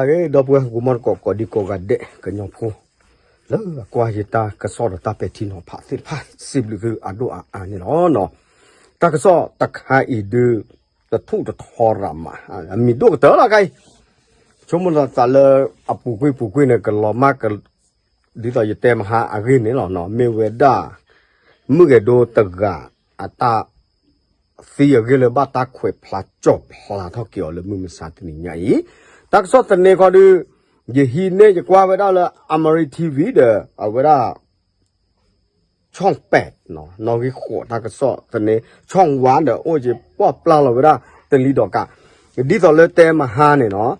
အဂ့ၤ ဒီပုၢ်ဝဲၢ် ဟီၣ်ခိၣ်မီၢ်တကိး ကိးဒံကိးဂၤဒဲး ကညီဖိ လၢအကွၢ်ယတၢ်ကစီၣ်ဒီးတၢ်ပဲာ်ထံနီၤဖးသ့ၣ်တဖၣ် စံးဘျုးသုအဒိၣ်အအါန့ၣ်လီၤ. တၢ်ကစီၣ်တခါအံၤဒုး တထူၣ်တထီရၤမး အမံၤဒိၣ်ကတၢၢ်လီၤခါအံၤ ဆိကမိၣ်လီၤသးလၢအပူၤကွံာ်ပူၤကွံာ်န့ၣ် ကလီၤမၢ် ဒ်သိးယတဲမဟါအဂ့ၢ်န့ၣ်လီၤ. မ့ၢ်ဝဲဒၣ် မုၣ်ဂဲၤဒိတဂၤအတၢ် သံအဂ့ၢ်လၢဘၣ်တၢ်ခွဲးဖျါကၠီၣ်ဖျါထီၣ်က့ၤအီၤလၢမုၢ်မဆါတနံၤညါအံၤ, တၢ်ကစီၣ်သန့ခီဒုး ယဟံးန့ၢ်ယကွၢ်ဝဲဒၣ်လၢ Amari TV ဒီး အဝဲဒၣ် ဆီၣ်ပဲး နီၣ်ဂံၢ်ဃိးတၢ်ကစီၣ်သန့ ဆီၣ်ဝါဒီးအိၣ်က့ၤပှၢ်ပျၢ်လီၤဝဲဒၣ်တလံၤဒီးကး, ဒ်သိးလၢတဲမဟါန့ၣ်နီၤ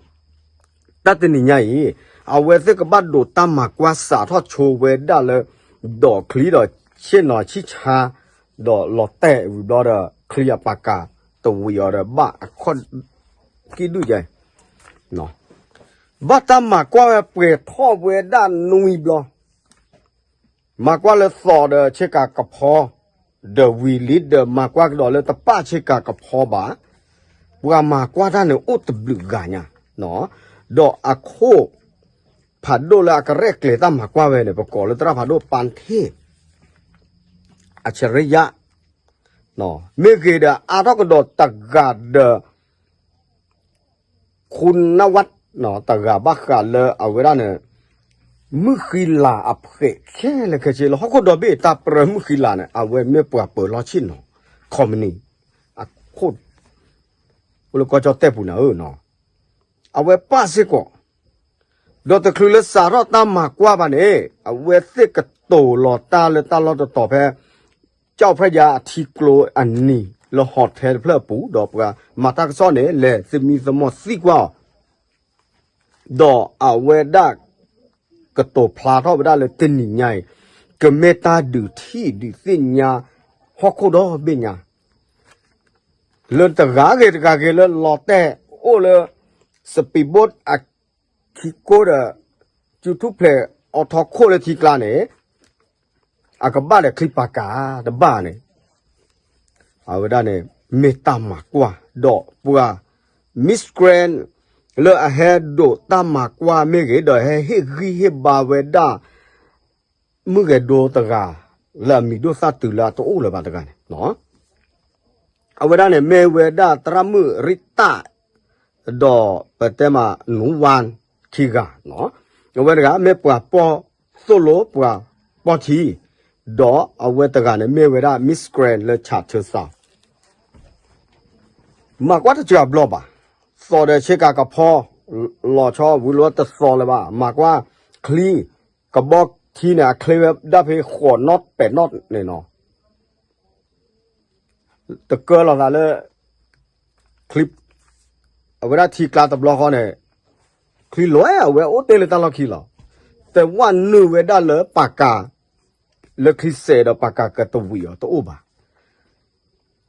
တၢ်တနံၤညါအံၤ အဝဲသ့ၣ်ကဘၣ်ဒိးတၢ်မၤကွၢ်စးထီၣ်ဆိဝဲဒၣ်လၢ ဒီးချံဒီးဆ့ၣ်နီၤဆံၣ်ဆါ ဒီးလီၤတဲာ်ဝံၤဘျီဒီး ချံအပာ်ကၤတဝံၤအီၤဒီးဘၣ်အခီၣ်ကံၣ်ဒုၣ်ယဲ ဘၣ်တၢ်မၤကွၢ်ဝဲပှဲၤထီၣ်ဝဲဒၣ်နွံဘျီ မၤကွၢ်လၢသီးဒီးဆ့ကၤကဖီ ဒီးဝံၤလံဒီးမၤကွၢ်ကဒီးလၢတပၣ်ဆ့ကၤကဖီဘၣ်, ပှၤမၤကွၢ်တၢ်န့ၣ်အိၣ်တဘျုးဂၤညါ, ဒီးအခိၣ်ဖးဒိၣ်လၢအကရဲၣ်ကျဲၤတၢ်မၤကွၢ်ဝဲန့ၣ် ပကိးလၢသရၣ်ဖးဒိၣ်ပၢ်ထ့ၣ် အၣ်ဆရံယါ မ့ၢ်ဂ့ၤဒီးအါထီၣ်ကဒီးတဂၤဒီး ခိၣ်နၢ်ဝး တဂၤဘၣ်ဃးလၢအဝဲဒၣ်န့ၣ် မုၢ်ဃံလၤအဖှဲးခဲလၢာ်ခဲဆ့လၢဟီၣ်ခိၣ်ဒီဘ့ၣ်တၢ်ပြၢမုၢ်ဃံလၤန့ၣ် အဝဲမ့ၢ်ပှၤပၢၤလီၢ်ဆ့ၣ်နီၤ company အခိၣ် အိၣ်လၢကီၢ်ကၠီၣ်တဲၣ်ပူၤန့ၣ်ဧၢ, အဝဲပၣ်စ့ၢ်ကီး ဒီးတချုးလၢစးထီၣ်တၢ်မၤကွၢ်ဘၣ်န့ၣ် အဝဲသ့ၣ်ကတိၤလီၤတၢ်လၢတၢ်လီၢ်တတီၤဖဲ ကၠီၣ်ဖျဲၣ်ယါအထံကျိအနံၤလၢ hotel တဖျၢၣ်အပူၤ ဒီးပှၤမၤတၢ်ကစီၣ်န့ၣ် လဲၤသမံသမိးသံကွၢ်အီၤ ဒီးအဝဲဒၣ်ကတိၤဖျါထီၣ်ဝဲဒၣ်လၢတနံၤညါအံၤ ကမ့ၢ်တၢ်ဒုးထံၣ်ဒုးသ့ၣ်ညါ ဟီၣ်ခိၣ်ဒီဘ့ၣ်ညါ လၢတဂၤဂ့ၤတဂၤဂ့ၤလၢလီၤတဲာ်အိၣ်လၢ speedboat အခံကိဒီး ကၠူထူၣ်ဖျဲးအီထီခိၣ်လၢထံကျါန့ၣ် အကဘၣ်ဒီးချံပာ်ကၤတဘၣ်န့ၣ် အဝဲဒၣ်န့ၣ် မ့ၢ်တၢ်မၤကွၢ် ဒီးပှၤ Miss Grand လၢအဟဲဒိးတၢ်မၤကွၢ်မ့ၢ်ဂ့ၤ ဒီးဟဲဟ့ၣ်ဂံၢ်ဟ့ၣ်ဘါဝဲဒၣ် မုၢ်ဂဲၤဒိတဂၤ လၢအမံၤဒိၣ်သၣ်တုၤလၢအတအိၣ်လၢၤဘၣ်တဂၤန့ၣ် အဝဲဒၣ်န့ၣ်မ့ၢ်ဝဲဒၣ်သရၣ်မုၣ်ရံတၢ် ဒီးပတဲမးနူဝါခံဂၤ, အဝဲတဂၤမ့ၢ်ပှၤပီၢ်သိၣ်လိ ပှၤပီၢ်ထံ, ဒီးအဝဲတဂၤန့ၣ်မ့ၢ်ဝဲဒၣ် Miss Grand လၢ Chatham South မၤကွၢ်တစှၤဘျီဘၣ်, သီးဒီးဆ့ကၤကဖီ လီၤဆီဝံၤလီၤတသီလၢၤဘၣ်, မၤကွၢ်ချံ ကဘီထံန့ၣ် အချ့ဝဲဒၣ်ဖဲဃိးနီၣ်ပဲးနီၣ်န့ၣ်နီၤ တကၢလီၤသးလၢ ချံ အဝဲဒၣ်ထံကျါတဘျီဃီန့ၣ် ချံလီၤဝဲအိၣ်တ့ၢ်လၢတၢ်လီၢ်ခံလီၤ. တဝၣ်နုာ်ဝဲဒၣ်လၢပာ်ကၤ လၢချံစဲးဒီးပာ်ကၤကတဝံၤအီၤတအိၣ်ဘၣ်.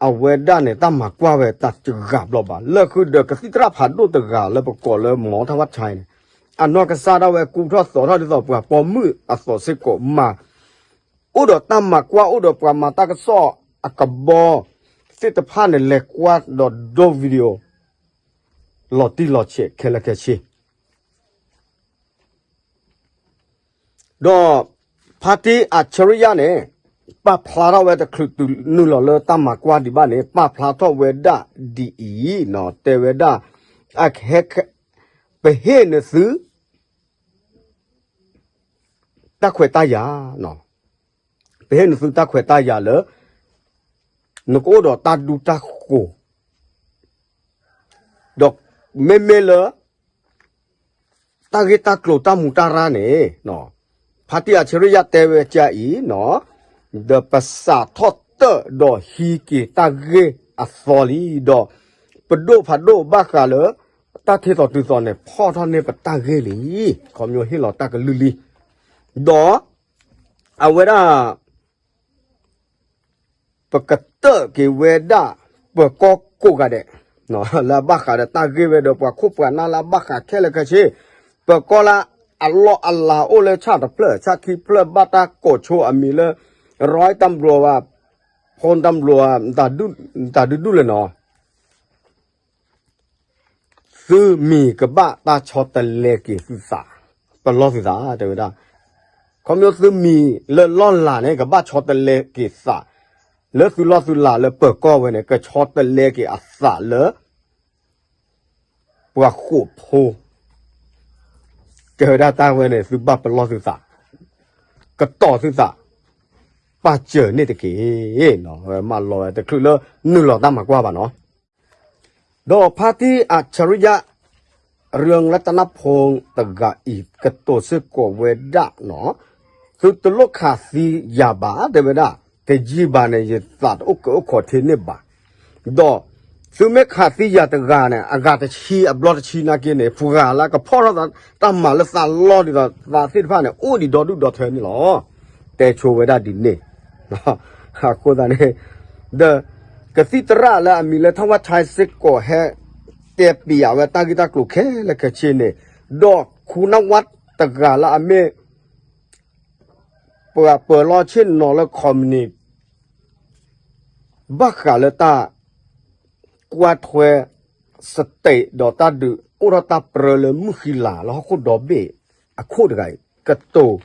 အဝဲဒၣ်န့ၣ် တၢ်မၤကွၢ်ဝဲတစှၤဘျီဘၣ်. လၢဃုာ်ဒီးကသံၣ်သရၣ်ဖးဒိၣ်တဂၤလၢပကိးလၢ မီထဝၣ်ခၠဲန့ၣ် အနီၢ်ကစၢ်ဒၣ်ဝဲကူထီၣ်သိးထီၣ်ဒ်သိးပှၤပိာ်မုၣ်အသိးစ့ၢ်ကီးမၤ အိၣ်ဒီးတၢ်မၤကွၢ် အိၣ်ဒီးပှၤမၤတၢ်ကစီၣ်အကဘီ သ့ၣ်တဖၣ်န့ၣ် လဲၤကွၢ်ဒီးဒိ video လီၤတံၢ်လီၤဆဲးခဲလၢာ်ခဲဆ့ ဒီး ဖါတံၢ်အၣ်ဆရံယါန့ၣ် ပာ်ဖျါထီၣ်ဝဲတချုးတုၤနုာ်လီၤလၢတၢ်မၤကွၢ်ဒံးဘၣ်န့ၣ် ပာ်ဖျါထီၣ်ဝဲဒၣ်ဒ်အံၤနီၤ တဲဝဲဒၣ် အကဟဲ ပဟ့ၣ်နသု တၢ်ခွဲးတၢ်ယာ် ပဟ့ၣ်နသုတၢ်ခွဲးတၢ်ယာ်လၢ နကအိၣ်ဒီးတၢ်ဒူတၢ်ဃိၤ ဒီးမ့မ့ၢ်လၢ တၢ်ဂ့ၢ်တၢ်ကျိၤတၢ်မူးတၢ်ရၢ်န့ၣ် ဖါတံၢ်အၣ်ဆရံယါတဲဝဲကါအံၤနီၤ ဒီးပစးထီၣ်တၢၣ်ဒီးဟံးက့ၤတၢ်ဂ့ၢ်အသီလံ ဒီးပဒိၣ်ဖးဒိၣ်ဘၣ်ဃးလၢ တၢ်ထံၣ်သိးတုၤသိးန့ၣ် ဖီၣ်ထီၣ်န့ၢ်ပတၢ်ဂ့ၢ်လံ ခီဖျိဟ့ၣ်လီၤတၢ်ကလုၢ်လံ ဒီး အဝဲဒၣ် ပကတၢၣ်က့ၤဝဲဒၣ် ပၢၤကီၢ်ကိးဂၤဒဲး လၢအဘၣ်ဃးဒီးတၢ်ဂ့ၢ်ဝဲဒီးပှၤခိၣ်ပှၤနၢ်လၢအဘၣ်ဃးခဲလၢာ်ခဲဆ့ ပၢၤကီၢ်လၢအလီၢ်အလၤအိၣ်လၢဆၣ်တဖျၢၣ် ဆၣ်ခံဖျၢၣ် ဘၣ်တၢ်ကိးဆိအမံၤလၢ ရီတၢ်ဘျီဝါ ဖိတၢ်ဘျီဝါ တၢ်ဒုဒူၣ်လဲၣ်နီၤ သုမံၤကဘၣ်တၢ်ဆီတလဲက့ၤသုသး, ပလီၢ်သုသး တဲဝဲဒၣ်. ခီဖျိသုမံၤလၢလီၢ်လၤန့ၣ် ကဘၣ်ဆီတလဲက့ၤသး, လၢသုလီၢ်သုလၤလၢပၢၤကီၢ်ဝဲန့ၣ် ကဆီတလဲက့ၤအသးလၢ ပှၤဃိာ်ဖိ, တဲဝဲဒၣ်တၢ်ဝဲန့ၣ် သုဘၣ်ပလီၢ်သုသး, ကတီၤသုသး, ပာ်စၢၤန့ၣ်တက့ၢ်. မၢလီၤဝဲတချုးလၢနုာ်လီၤတၢ်မၤကွၢ်ဘၣ်နီၤ. ဒီးဖါတံၢ်အၣ်ဆၣ်ရံယၣ် ရၢလတနၢ်ဖိတဂၤအံၤ ကတိၤစ့ၢ်ကီးဝဲဒၣ်နီၤ, သုတလိၣ်ခးသံယၤဘၣ် တဲဝဲဒၣ်, တယံာ်ဘၣ်န့ၣ် ယသးတအိၣ်ကၢအိၣ်ခိးထဲန့ၣ်ဘၣ်. ဒီးသုမ့ၢ်ခးသံယၤတဂၤန့ၣ် အဂၤတဆံအဘျီတဆံနာ်က့န့ၣ် ပှၤလၢကဖီၣ်ထီၣ်တၢ်မၤလၢသးလီၢ်ဒ်သိးသးသ့ၣ်တဖၣ်န့ၣ် အိၣ်ဒံးဒီဒူၣ်ဒီထၢန့ၣ်လီၤ. တဲဆိဝဲဒၣ်ဒ်န့ၣ် အဃိသတးန့ၣ် ဒီးကသံၣ်သရၣ်လၢအမံၤလၢ ထီၣ်ဝၣ်ဆဲ စ့ၢ်ကီးဟဲ တဲပျးဝဲတၢ်ဂ့ၢ်တၢ်ကျိၤခဲလၢာ်ခဲဆ့န့ၣ်, ဒီးခူနၢ်ဝါတဂၤလၢအမ့ၢ် ပှၤပၢၤလီၢ်ဆ့ၣ်နီၤလၢ ခီမနံၤ ဘၣ်ဃးလၢတၢ်ကွၢ်ထွဲ state ဒီးတၢ်ဒုးအိၣ်ထီၣ်တၢ်ပြၢလၢမုၢ်ဃံလၤလၢဟီၣ်ခိၣ်ဒီဘ့ၣ်အခိၣ်တဂၤအံၤ ကတိၤ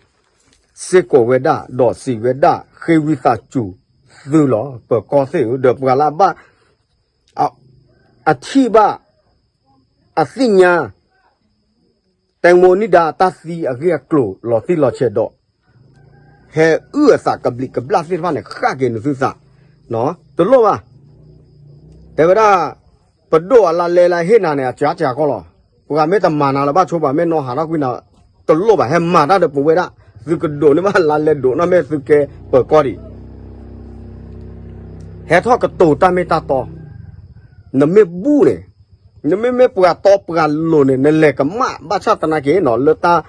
စ့ၢ်ကီးဝဲဒၣ် ဒီးစံးဝဲဒၣ် ဃ့ဝံသးစူၤသုလီၤ ပၢၤကီၢ်သ့ၣ်ဧၢ, ဒီးပှၤလၢအဘၣ် အထံၣ်ဘၣ် အသ့ၣ်ညါ တဲမိနံဒါအတၢ်သံအဂ့ၢ်အကျိၤလီၤတံၢ်လီၤဆဲးဒီး ဟဲအုၣ်အသးကဘျံးကဘျၣ်သ့ၣ်တဖၣ်န့ၣ် ဃၣ်က့ၤနသုသး, တလိၣ်ဘၣ်. တဲဝဲဒၣ် ပဒိၣ်အလါလဲလၢဟ့ၣ်နၤန့ၣ် အစှၤစှၤကီလီၤ. ပှၤမ့ၢ်တမၤနၤလၢၤဘၣ်ဆိ ပှၤမ့ၢ်နီၢ်ဟးထီၣ်ကွံာ်နၤ တလိၣ်ဘၣ် ဟဲမၤတၢ်ဒီးပဝဲဒၣ် သုကဒိးန့ၢ်ဘၣ်လါလဲဒိးနီၢ်မ့ၢ်သုကဲပၢၤကီၢ်ဒံး ဟဲထီၣ်ကတိၤတၢ်မ့ၢ်တၢ်တီ, နမ့ၢ်ဘူၣ်န့ၣ်, နမ့မ့ၢ်ပှၤတီပှၤလိၤန့ၣ် နလဲၤကမၣ်ဘၣ်ဆၣ်သနာ်က့နီၤ လၢတၢ်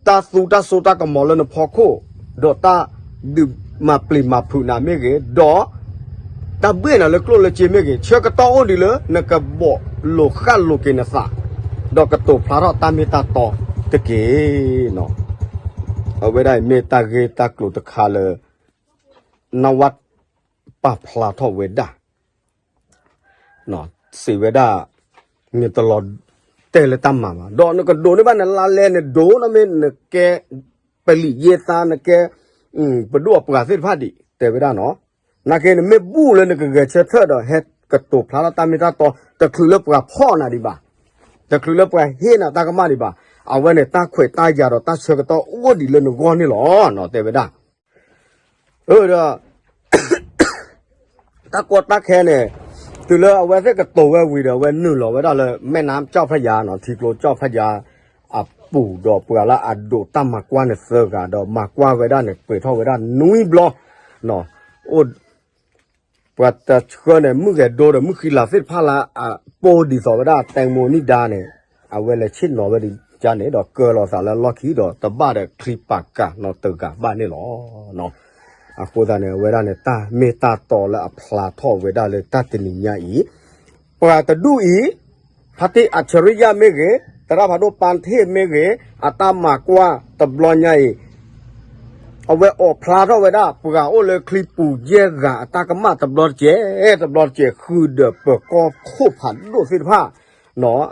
တၢ်သူတၢ်စိတၢ်ကမီၤလၢနဖီခိၣ်, ဒီးတၢ်ဒုးမၤပျံၤမၤဖုးနၤမ့ၢ်ဂ့ၤ, ဒီးတၢ်ဘှ့ၣ်နၤလၢကျိၣ်လၢစ့မ့ၢ်ဂ့ၤ, ဆၢကတီၢ်အိၣ်ဒံးလၢနကဘီးလိာ်ဃၣ်လိာ်က့ၤနသး, ဒီးကတိၤဖျါထီၣ်တၢ်မ့ၢ်တၢ်တီတက့ၢ်နီၤ. အဝဲဒၣ်အံၤမ့ၢ်တၢ်ဂ့ၢ်တၢ်ကျိၤတခါလၢ နဝၣ်ပာ်ဖျါထီၣ်ဝဲဒၣ် စံးဝဲဒၣ် နတလီၤတဲာ်လၢတၢ်မၤဘၣ်, ဒီးနကဒိးန့ၢ်ဘၣ်နလါလဲနဒိးနီၢ်မ့ၢ်နကဲ ပလံးယဲၢ်သါ နကဲ ပဒိၣ်အပှၤသ့ၣ်တဖၣ်ဒံး တဲဝဲဒၣ်နီၤ. နာ်က့နမ့ၢ်ဘူၣ်လၢနကဂဲၤဆၢထၢၣ်ဒီး ဟဲကတိၤဖျါထီၣ်တၢ်မ့ၢ်တၢ်တီ တချုးလၢပှၤဖီၣ်နၤဒံးဘၣ်, တချုးလၢပှၤဟ့ၣ်နၤတၢ်ကမၣ်ဒံးဘၣ်, အဝဲန့ၣ်တၢ်ခွဲးတၢ်ယာ်ဒီးတၢ်ဆၢကတီၢ်အိၣ်ဒံးလၢနဂီၢ်န့ၣ်လီၤ တဲဝဲဒၣ်. အၢ ဒီး တၢ်ကီတၢ်ခဲန့ၣ် တုၤလၢအဝဲသ့ၣ်ကတိၤဝဲဝံၤဒီး အဝဲနုာ်လီၤဝဲဒၣ်လၢ မဲၢ်နါကၠီၣ်ဖၠၣ်ယါနီၤ ထံကျိကၠီၣ်ဖၠၣ်ယါအပူၤဒီး ပှၤလၢအဒိးတၢ်မၤကွၢ်န့ၣ်သၢဂၤဒီး မၤကွၢ်ဝဲဒၣ်န့ၣ် ပှဲၤထီၣ်ဝဲဒၣ်နွံဘျီ အိၣ် ပှၤတဆှၢန့ၣ် မုၢ်ဂဲၤဒိဒီး မုၢ်ဃံလၤသ့ၣ်တဖၣ်လၢအပိာ်ဒ်သိးဝဲဒၣ် တဲမိနံဒါန့ၣ် အဝဲလဲၤဆ့ၣ်နီၤဝဲဒ်န့ၣ်ဒီး ကၢလီၤသးလၢလီၢ်ခံဒီး တဘၣ်ဒီးချံပာ်ကၤနီတဂၤဘၣ်န့ၣ်လီၤ. အဃိသတးန့ၣ် အဝဲဒၣ်န့ၣ် တၢ်မ့ၢ်တၢ်တီလၢအဖျါထီၣ်ဝဲဒၣ်လၢတၢ်တနံၤညါအံၤ ပှၤတဒူၣ်အံၤ ဖါတံၢ်အၣ်ဆၣ်ရံယၣ်မ့ၢ်ဂ့ၤ, သရၣ်ဖးဒိၣ်ပၢ်ထ့ၣ်မ့ၢ်ဂ့ၤ, အတၢ်မၤကွၢ်တဘျီညါအံၤ အဝဲအိးဖျါထီၣ်ဝဲဒၣ် ပှၤအိၣ်လၢချံပူၤယဲၢ်ဂၤအတၢ်ကမၣ်တဘျီတကဲး, တဘျီတကဲး ဃုာ်ဒီးပၢၤကီၢ်ခိၣ်ဖးဒိၣ်သ့ၣ်တဖၣ်,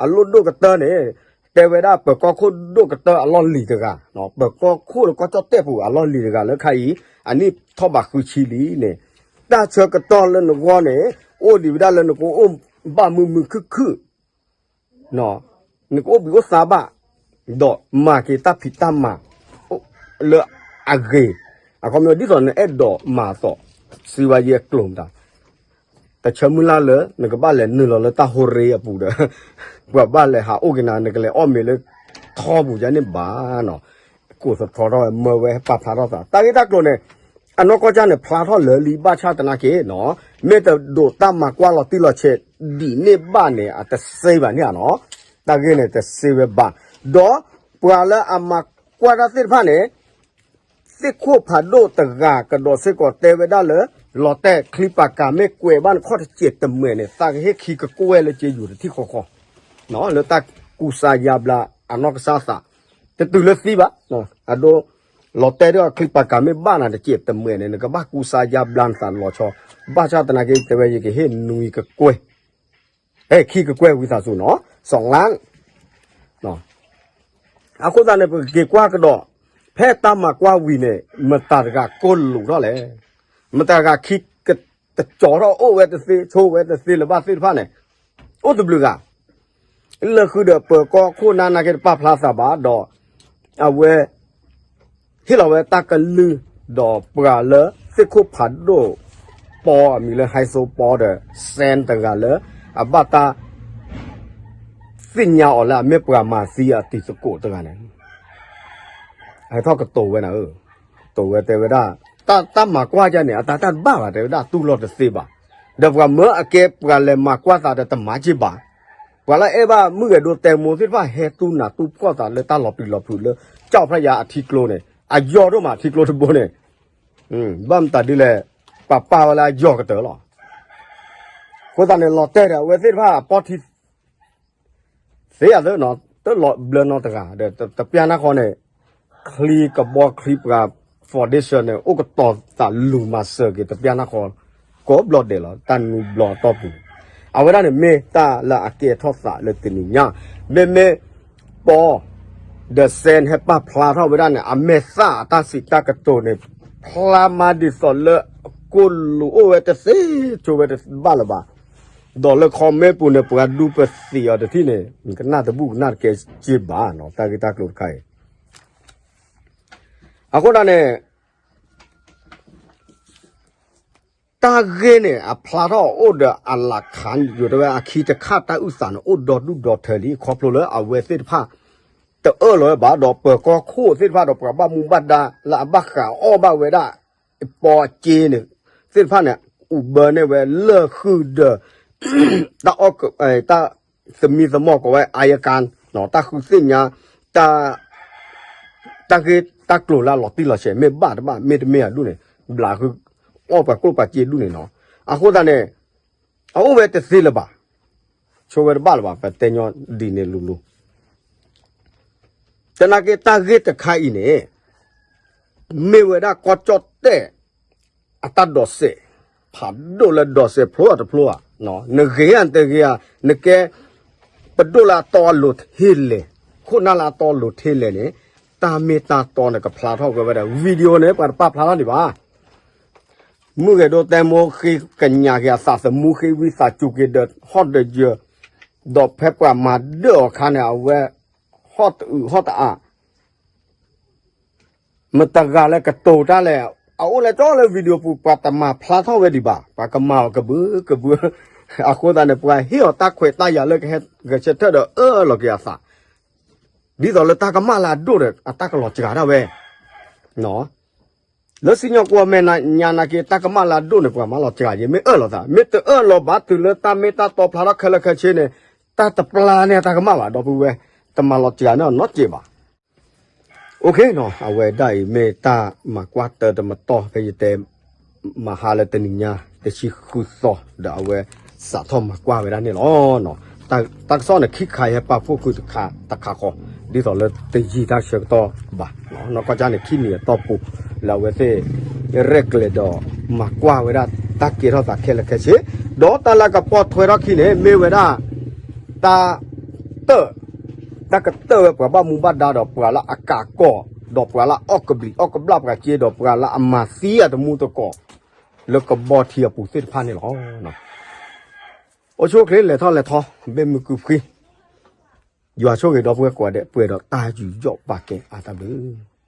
အလိၣ်ဒိၣ်ကတၢၢ်န့ၣ် တဲဝဲဒၣ်ပၢၤကီၢ်ခိၣ်ဒိၣ်ကတၢၢ်အလီၢ်လံၤတဂၤ, ပၢၤကီၢ်ခိၣ်လၢကီၢ်ကၠီၣ်တဲၣ်ပူၤအလီၢ်လံၤတဂၤလၢခါအံၤ အနံၣ်ထီၣ်ဘးဃုဆံလံန့ၣ်, တၢ်ဆၢကတီၢ်လၢနဂီၢ်န့ၣ် အိၣ်ဒံးဝဲဒၣ်လၢနကအိၣ်ဘၣ်မုာ်မုာ်ခုၣ်ခုၣ် နကအိၣ်ဘှံးအိၣ်သါဘၣ်, ဒီးမၤက့ၤတၢ်ဖံးတၢ်မၤ လၢအဂ့ၤ, အခီပညီဒ်သိးနအဲၣ်ဒိးမၤအသိး, စံးဝဲယဲအကျိၤမတၤ, တဆၢမုၢ်လၢ်လၢ နကဘၣ်လဲၤနုာ်လီၤလၢတၢ်ဟိရ့အပူၤဒီး ပှၤဘၣ်လဲၤဟးအိၣ်က့ၤနၤ နကလဲၤအီၣ်မ့ၤလၢထီပူၤယါန့ၣ်ဘၣ်နီၤ, ကိးသထီထီၣ်ဝဲမၢဝဲဟဲပာ်ဖျါထီၣ်သး တၢ်ဂ့ၢ်တၢ်ကျိၤန့ၣ် အနီၢ်ကီၢ်ကၢ်န့ၣ် ဖျါထီၣ်လၢာ်လံဘၣ်ဆၣ်သနာ်က့နီၤ, မ့ၢ်တဒိးတၢ်မၤကွၢ်လီၤတံၢ်လီၤဆဲးဒ်န့ၣ်ဘၣ်န့ၣ် အတစ့ဘၣ်န့ၣ်ဧါနီၤ, တၢ်ဂ့ၢ်န့ၣ်တစ့ဝဲဘၣ်, ဒီးပှၤလၢအမၤကွၢ်တၢ်သ့ၣ်တဖၣ်န့ၣ် သ့ၣ်ခိၣ်ဖးဒိၣ်တဂၤကဒီးစ့ၢ်ကီးတဲဝဲဒၣ်လၢ လီၤတဲာ်ချံပာ်ကၤမ့ၢ်ကွဲးဘၣ်နခီၣ်တစဲးတမဲာ်န့ၣ် သးကဟ့ၣ်ခံကကွဲၢ်လၢက့ယိၤတထံၣ်ဃီဃီ လၢတၢ်ကူစါယါဘျါအနီၢ်ကစၢ်သး, တတုၤလၢသံဘၣ်, အဒိ လီၤတဲာ်ဒီးချံပာ်ကၤမ့ၢ်ဘၣ်နၤတစဲးတမဲာ်န့ၣ် နကဘၣ်ကူစါယါဘျါနသးလီၤဆီ, ဘၣ်ဆၣ်သနာ်က့ တဲဝဲယကဟ့ၣ်နွံကကွဲၢ် ဟဲခံကကွဲၢ်ဝံသးစူၤနီၤ စီၤလၣ် အဃိသတးန့ၣ် ပကက့ၤကွၢ်ကဒီး ဖဲတၢ်မၤကွၢ်ဝံၤန့ၣ် မတၤတဂၤကိၢ်လူးထီၣ်လဲၣ်. မတၤတဂၤခံကတကၠီၤထီၣ်အိၣ်ဝဲတသ့ ဆိဝဲတသ့လၢၤဘၣ်သ့ၣ်တဖၣ်န့ၣ် အိၣ်တဘျုးဂၤ လၢဃုာ်ဒီးပၢၤကီၢ်ခိၣ်နၢ်နာ်က့တပာ်ဖျါသးဘၣ် ဒီးအဝဲ ဟ့ၣ်လီၤဝဲတၢ်ကလုၢ် ဒီးပှၤလၢသ့ၣ်ခိၣ်ဖးဒိၣ်ပီ အမံၤလၢ ဟဲစိပီ ဒီး စဲၣ် တဂၤလၢ အဘၣ်တၢ်သ့ၣ်ညါအီၤလၢအမ့ၢ်ပှၤမၤသံအတံၤသကိးတဂၤန့ၣ် အဟဲထီၣ်ကတိၤဝဲနၤဧၢ, ကတိၤဝဲတဲဝဲဒၣ် တၢ်မၤကွၢ်ဒ်န့ၣ် အတၢ်တဘၣ်ဘၣ် တဲဝဲဒၣ်တူၢ်လိာ်တသ့ဘၣ်, ဒီးပှၤမၢအကဲပှၤလဲၤမၤကွၢ်သးဒီးတမၤက့ၤဘၣ်, ပှၤလၢအဲၣ်ဘၣ်မုၢ်ဂဲၤဒိတဲမိၢ်သ့ၣ်တဖၣ် ဟဲတူၢ်နးတူၢ်ဖှီၣ်သးလၢတၢ်လီၤပျံၤလီၤဖုးလၢ ကၠီၣ်ဖျါယၤအထံကျိန့ၣ် အယီၢ်ဒိၣ်မးထံကျိတဘိန့ၣ်, ဘၣ်မတၤဒ်လဲၣ်, ပှၤပာ်ဝဲလၢအယီၢ်ကတၢၢ်လီၤ. အဃိသတးန့ၣ် လီၤတဲာ်ဒီးအဝဲသ့ၣ်တဖၣ်အပီၢ်ထံ သ့ယၤသၢနီၤ တလီၤဘျၢနီတဂၤ ဒီးတပျၢ်နၢ်ဃီန့ၣ် ချံကဘီချံပှၤ foundation န့ၣ် အိၣ်ကတီၤသးလူၤမၤစၢၤက့ၤတပျၢ်နၢ်ဃီ ကိးဘျီဒဲးလီၤ တၢ်နွံဘျီအတီၢ်ပူၤ, အဝဲဒၣ်န့ၣ်မ့ၢ်တၢ်လၢအကဲထီၣ်သးလၢတနံၤညါ, မ့မ့ၢ်ပီၢ် ဒီးစဲၣ် ဟဲပာ်ဖျါထီၣ်ဝဲဒၣ်န့ၣ် အမဲာ်သၣ်အတၢ်စံးတၢ်ကတိၤန့ၣ် ဖျါမးဒ်သိးလၢအကိၢ်လူၤအိၣ်ဝဲတသ့ ဆိဝဲတဘၣ်လၢၤဘၣ် ဒီးလၢ comment ပူၤန့ၣ် ပှၤဒူပသံးအီၤတထံၣ်န့ၣ် ကနၣ်တဘူၣ်ကနၣ်တကဲစ့ဘၣ်နီၤ တၢ်ဂ့ၢ်တၢ်ကျိၤတခါအံၤ, အဃိဒၣ်န့ၣ် တၢ်ဂ့ၢ်န့ၣ် အဖျါထီၣ်အိၣ်ဒီးအလၢခါယိာ်တဲဝဲအခံတခါတၢ်အုၣ်သးန့ၣ် အိၣ်ဒီဒူၣ်ဒီထၢလံ ခီဖျိလၢအဝဲသ့ၣ်တဖၣ် တအၢၣ်လီၤဝဲဘၣ်ဒီးပၢၤကီၢ်ခိၣ်သ့ၣ်တဖၣ်ဒီးပှၤဘၣ်မူဘၣ်ဒါလၢအဘၣ်ဃးအီၣ်ဘၣ်ဝဲဒၣ် ပီၢ်အက့န့ၣ် သ့ၣ်တဖၣ်န့ၣ် အိၣ်ဘၢန့ၢ်ဝဲလၢဃုာ်ဒီး တၢ်အီၣ် တၢ်သမံသမိးကိးဝဲ အါယကါ တၢ်ဃုသ့ၣ်ညါ တၢ် တၢ်ဂ့ၢ်တၢ်ကျိၤလၢအလီၤတံၢ်လီၤဆဲး မ့ၢ်ဘၣ်တဘၣ် မ့တမ့ၢ်အဒူၣ်န့ၣ် ဘျးဃု အီၣ်ပှၤကျိၣ်ပှၤစ့ဒူၣ်န့ၣ်နီၤ, အဃိသတးန့ၣ် အအိၣ်ဝဲတသ့လၢၤဘၣ်, ဆိဝဲတဘၣ်လၢၤဘၣ် ပတဲညီဒ်န့ၣ်လိၤလိၤ သနာ်က့တၢ်ဂ့ၢ်တခါအံၤန့ၣ် မ့ၢ်ဝဲဒၣ်ကီၢ်ကၠီၣ်တဲၣ် အတၢ်ဒိးစဲး ဖးဒိၣ်လၢဒိးစဲးဖျိအတဖျိဧါ, နဂ့ၤဧါနတဂ့ၤဧါ, နကဲ ပဒိၣ်လၢအတီအလိၤထဲလဲၣ်, ခိၣ်နၢ်လၢအတီအလိၤထဲလဲၣ်န့ၣ် တၢ်မ့ၢ်တၢ်တီန့ၣ်ကဖျါထီၣ်က့ၤဝဲဒၣ် video န့ၣ် ပှၤတပာ်ဖျါထီၣ်ဒံးဘၣ် မုၢ်ဂဲၤဒိတဲမိၢ်ဃ့ကညးက့ၤအသးသမူဃ့ဝံသးစူၤက့ၤဒီးဟီၣ်ဒီးယၢၤ, ဒီးဖဲပှၤမၤဒၢၣ်အီၤခါန့ၣ် အဝဲ ဟီၣ်တအုးဟီၣ်တအး, မတၤတဂၤလၢကတိၤတၢ်လဲၣ်, အအိၣ်လၢကၠီလၢ video ပူၤ ပှၤတမၤဖျါထီၣ်ဝဲဒံးဘၣ်, ပှၤကမၤအီၤကဘုးကဘုး, အဃိသတးန့ၣ် ပှၤဟ့ၣ်အီၤတၢ်ခွဲးတၢ်ယာ်လၢကဟဲဂဲၤဆၢထၢၣ်ဒီးအၢၣ်လီၤက့ၤအသး, ဒ်သိးလၢတၢ်ကမၣ်လၢအဒိၣ်ဒီး အတၢ်ကလီၤစှၤဒၣ်ဝဲ လၢစံၣ်ညီၣ်ကွီၢ်မဲာ်ညါနာ်က့ တၢ်ကမၣ်လၢအဒိၣ်န့ၣ် ပှၤမၤလီၤစှၤယ့ၤ မ့ၢ်အၢၣ်လီၤသး မ့ၢ်တအၢၣ်လီၤဘၣ်တုၤလၢတၢ်မ့ၢ်တၢ်တီဖျါထီၣ်ခဲလၢာ်ခဲဆ့န့ၣ် တၢ်တပျၢ်န့ၢ်တၢ်ကမၣ်ဘၣ် ဒီပုၢ်ဝဲၢ်, တမၤလီၤစှၤန့ၢ်အီၤနီတစဲးဘၣ်. OK နီၤ အဝဲဒၣ်အံၤမ့ၢ်တၢ်မၤကွၢ်တၢ်တမတီၢ်ဖဲယတဲ မဟါလၢတနံၤညါ တဆံဃုသီ ဒီးအဝဲစးထီၣ်မၤကွၢ်ဝဲဒၣ်န့ၣ်လီၤ. တၢ်ကစီၣ်န့ၣ် ခံခါယဟဲပာ်ဖှိၣ်ဃုာ်တခါတခါဃီ ဒ်သိးလၢတယံာ်တၢ်ဆၢကတီၢ်ဘၣ်, နီၢ်ကီၢ်ကၠၢန့ၣ် ခံနံၣ်အတီၢ်ပူၤ လၢအဝဲသ့ၣ် ရဲၣ်ကျဲၤဒီးမၤကွၢ်ဝဲဒၣ် တၢ်ကဲထီၣ်သးခဲလၢာ်ခဲဆ့, ဒီးတၢ်လၢကပိာ်ထွဲထီၣ်ခံန့ၣ် မ့ၢ်ဝဲဒၣ် တၢ် တၢ်ကတၢၢ်ဝဲပှၤဘၣ်မူဘၣ်ဒါဒီး ပှၤလၢအကးကီၢ် ဒီးပှၤလၢအီၣ်ကဘျံးအီၣ်ကဘျၣ်ပှၤစ့ ဒီးပှၤလၢအမၤသံအတမူတကိး လၢကဘီထံအပူၤသ့ၣ်တဖၣ်န့ၣ်လီၤ. အိၣ်ဆူၣ်အိၣ်ချ့ လဲၤထီၣ်လဲၤထီ ဘ့ၣ်မုာ်ကုာ်ဖှံ, ယွၤဆိၣ်ဂ့ၤဒီပုၢ်ဝဲၢ်ကိးဂၤဒဲး ပှဲၤဒီးတၢ်ယူးယီၣ်ပာ်ကဲအါတၢ်ဘျုး